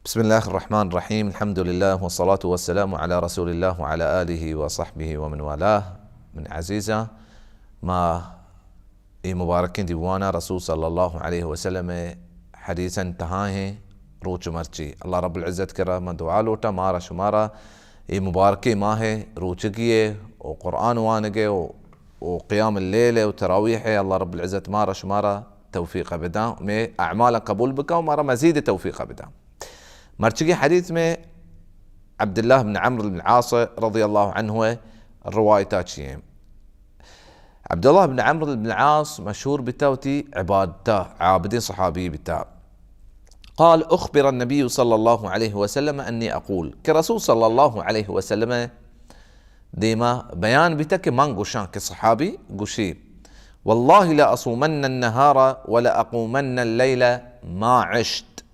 بسم الله الرحمن الرحيم. الحمد لله والصلاة والسلام على رسول الله وعلى آله وصحبه ومن والاه. من عزيزة، ما اے مبارکیں دیوانا رسول صلی اللہ علیہ وسلم ءِ حدیثاں تہا ایں. روچ مرچی اللہ رب العزت کرا من دعا لوٹاں، مارا شمارا اے مبارکیں ماہ ءِ روچگی ءِ و قرآن وانگ ءِ و، و قیام اللیل ءِ و تراویح ءِ اللہ رب العزت مارا شمارا توفیق بداں، مئے اعمال قبول بکاں و مارا مزید توفیق بداں. مرچگی حدیث مئے عبداللہ بن عمرو بن العاص رضی اللہ عنہ ءِ روایتا چی ایں. عبداللہ بن عمرو بن العاص مشہور بیتا وتی عبادتا، عابدیں صحابی بیتا. قال: اخبر النبي صلى الله عليه وسلم أني أقول، کہ رسول صلی اللہ علیہ وسلم دیما بیان بیتا کہ من گوشاں، کہ صحابی گوشی: والله لأصومن النهار ولأقومن الليل ما عشت.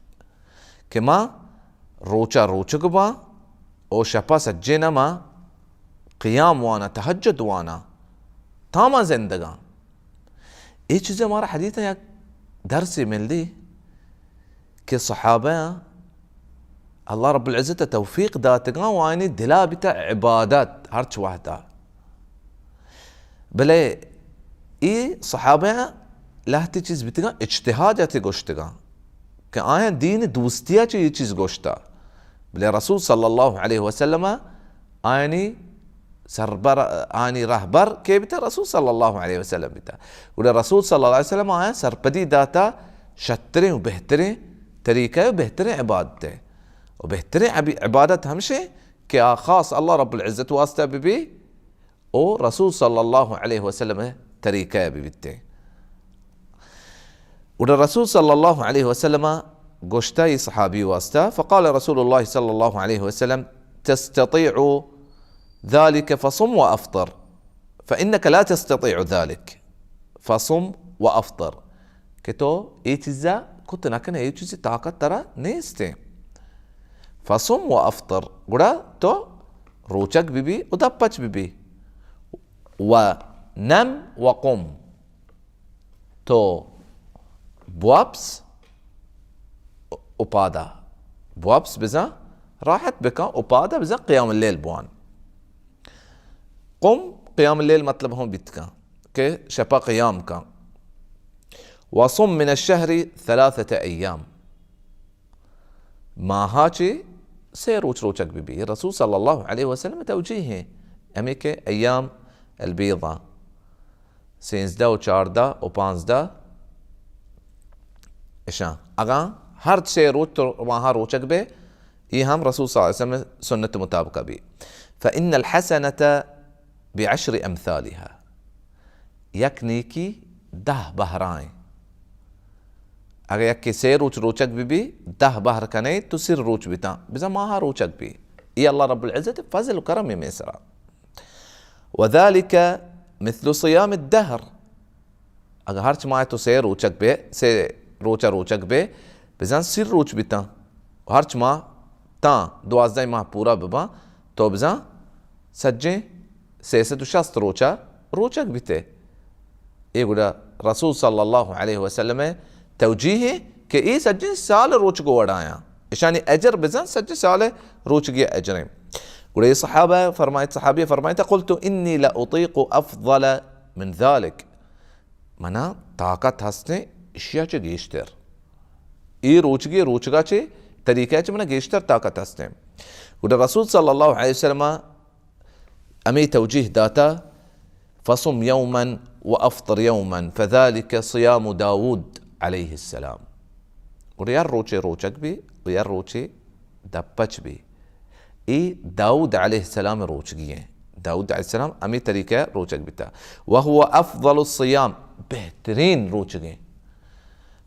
کہ ما روچا روچگ باں او شپا سجینا ما قیام وانا، تہجد وانا، تا ما زندگاں. اے چیزے مارا حدیث یک درسے ملدی کہ صحابہ اللہ رب العزت توفیق داتگاں و آیانی دلا بیتا عبادت ہرچ وحدا. بلے اے صحابہ لہتے چیز بیتگاں، اجتہاد ءَ گوشتگاں کہ آیاں دین دوستی ءَ چہ اے چیز گوشتا، بلے رسول صلی اللہ علیہ وسلم آیانی سربر، آیانی رہبر کے بیتا؟ رسول صلی اللہ علیہ وسلم بیتا. گڑا رسول صلی اللہ علیہ وسلم آیاں سرپدی داتا شتریں و بہتریں طریقہ و بہتریں عبادت ءَ. و بہتریں عبی-، عبادت ہمشے کہ آ خاص اللہ رب العزت واسطہ بہ بی، او رسول صلی اللہ علیہ وسلم طریقہ بہ بیتے. گڑا رسول صلی اللہ علیہ وسلم گوشتا اے صحابی واسطہ، فقال رسول الله صلى الله عليه وسلم: تستطيع ذلك فصم وأفطر، فإنك لا تستطيع ذلك فصم وأفطر. کہ تو اے چیزا کت نہ کنے، اے چیزی طاقت ترا نیستیں. فصم و افطر، گڑا تو روچگ بہ بی و دپچ بہ بی. و نم و قم، تو بوپس و پادا، بوپس بزاں راحت بکن و پادا بزاں قیام اللیل بوان. قم، قیام اللیل مطلب ہم بیت کن کہ شپا قیام کن. وصم من الشهر ثلاثة أيام. ماہا چہ سے روچ روچگ بہ بی. رسول صلی اللہ علیہ وسلم توجیہ ہیں ہمیں کہ ایام البیضہ، سینزدہ و چاردہ و پانزدہ اشاں. اگاں ہر سے روچ تو ماہا روچگ بے، اے ہم رسول صلی اللہ علیہ وسلم سنت مطابقہ بی. فإن الحسنة بعشر أمثالها. یک نیکی دہ بہرائیں. اگہ یکے سے روچ روچگ بہ بی، دہ بہر کنے تو سر روچ بیتاں، بزاں ماہا روچگ بی. اے اللہ رب العزت فضل و کرم مئے سرا. وذلك مثل صيام الدهر. اگہ ہرچ ماہ تو سے روچگ بے، سے روچا روچگ بے، بزاں سر روچ بیتاں. ہرچ ماہ تاں دوازدہ ماہ پورا بباں، تو بزاں سجیں سے سد و شست روچا روچگ بیتے. اے گڑا رسول صلی اللہ علیہ وسلم توجیہ کہ اے سجیں سال روچگو وڑایاں، اشانی اجر بزاں سجیں سال روچگی اجریں. گڑا اے صحابہ فرمائیت، صحابی فرمائیت: قلت إني لأطيق أفضل من ذلك. منا طاقت ہستیں اشیا چہ گیشتر. اے روچگی روچگا چہ طریقہ چہ منا گیشتر طاقت ہستیں. گڑا رسول صلی اللہ علیہ وسلم ہمیں توجیہ داتا، فصم يوما وأفطر يوما فذلك صيام داود عليه السلام. گڑا یا روچے روچگ بی و یا روچے دپچ بی. اے داؤد علیہ السلام روچگی ہیں. داؤد علیہ السلام ہمیں طریقہ روچگ بیتا. وهو أفضل الصيام، بہترین روچگیں.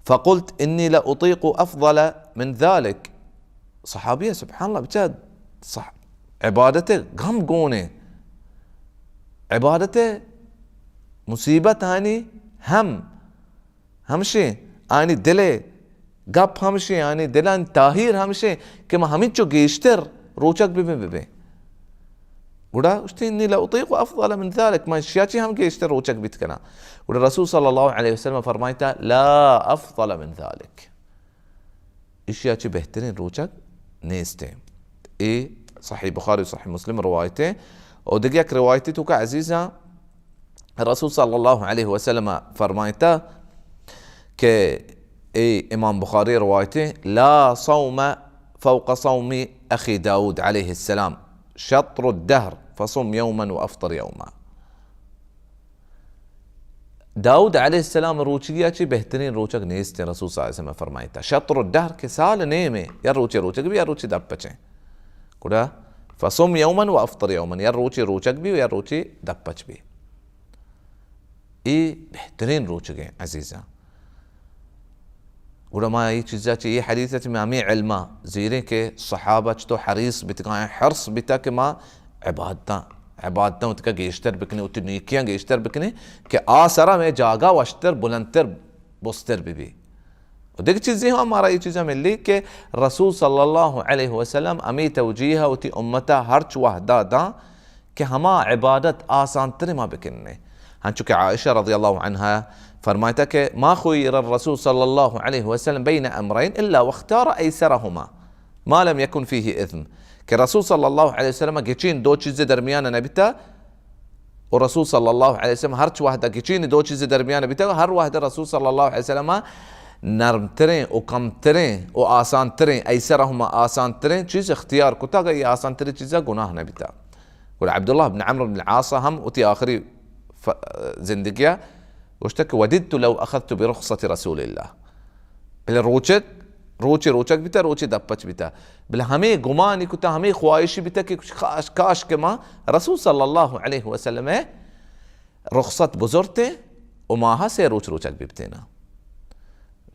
فقلت إني لأطيق أفضل من ذلك. صحابی سبحان اللہ بچا صح-، عبادت غم گونے، عبادت مصیبت آنی ہم ہمشیں، آنی دل ءِ گپ ہمشیں، آنی دلانی تاہیر ہمشیں کہ ما ہمینچو گیشتر روچگ ببیں، ببیں. گڑا گوشتی، إني لأطيق أفضل من ذلك، من اشیا چی ہم گیشتر روچگ بیت کناں. گڑا رسول صلی اللہ علیہ وسلم فرمائیتا، لا أفضل من ذلك، اشیا چی بہترین روچگ نیست۔ اے صحیح بخاری و صحیح مسلم روایت ایں۔ و دگہ یک روایتی توکا عزیزاں، رسول صلی اللہ علیہ وسلم فرمائتا کہ اے امام بخاری روایت ایں، لا صوم فوق صوم اخی داود علیہ السلام، شطر الدهر، فصم يوما وافطر يوما۔ داؤد علیہ السلام روچگی ءَ چہ بہترین روچگ نیست ایں، رسول صلی اللہ علیہ وسلم فرمائتا۔ شطر الدهر کہ سال نیم ایں، یا روچے روچگ بی یا روچے دپ پچ ایں۔ گڑا فصم يوما وافطر يوما، یا روچے روچگ بی یا روچے دپ پچ بی۔ اے بہترین روچگ ایں عزیزاں۔ گڑا ما اے چیزا چہ اے حدیث ءَ چہ ما ہمے علما زیریں کہ صحابہ چتو حریص بیتگاں، حرص بیتا کہ ما عبادتاں، عبادتاں وتکا گیشتر بکنیں، وتی نیکیاں گیشتر بکنیں کہ آ سرا مئے جاگہ وشتر، بلندتر، بستر بہ بی۔ و دگہ چیزے ہم مارا اے چیزا ملی کہ رسول صلی اللہ علیہ وسلم ہمے توجیہ وتی امتا ہرچ وہدا داں کہ ہما عبادت آسان تریں ما بکنیں۔ ہنچو کہ عائشہ رضی اللہ عنہا فرمائتا کہ ما خير الرسول صلى الله عليه وسلم بين أمرين إلا واختار أيسرهما ما لم يكن فيه إثم، کہ رسول صلی اللہ علیہ وسلم گچین دو چیز درمیان نبیتا، و رسول صلی اللہ علیہ وسلم ہرچ وہدا گچین دو چیز درمیان بیتا، ہر وہدا رسول صلی اللہ علیہ وسلم نرمتریں و کمتریں و آسانتریں، ایسرہما آسانتریں چیز اختیار کتا، اگہ اے آسانتریں چیزا گناہ نبیتا۔ گڑا عبداللہ بن عمرو بن العاص ہم وتی آخری ف-، زندگیا گوشتا کہ وددت لو اخذت برخصة رسول اللہ۔ بلے روچک، روچے روچک بیتا، روچے دپچ بیتا۔ بلے ہمے گمانی کتا، ہمے خواہشی بیتا کہ کاش، کاش کہ ما رسول صلی اللہ علیہ وسلم رخصت بزرتیں و ماہا سے روچ روچک بیبتینا۔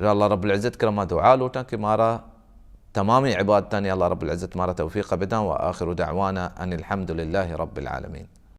یا اللہ رب العزت کرا ما دعا لوٹاں کہ مارا تمامیں عبادتانی اللہ رب العزت مارا توفیق بداں۔ و آخر دعوانا ان الحمد للہ رب العالمین۔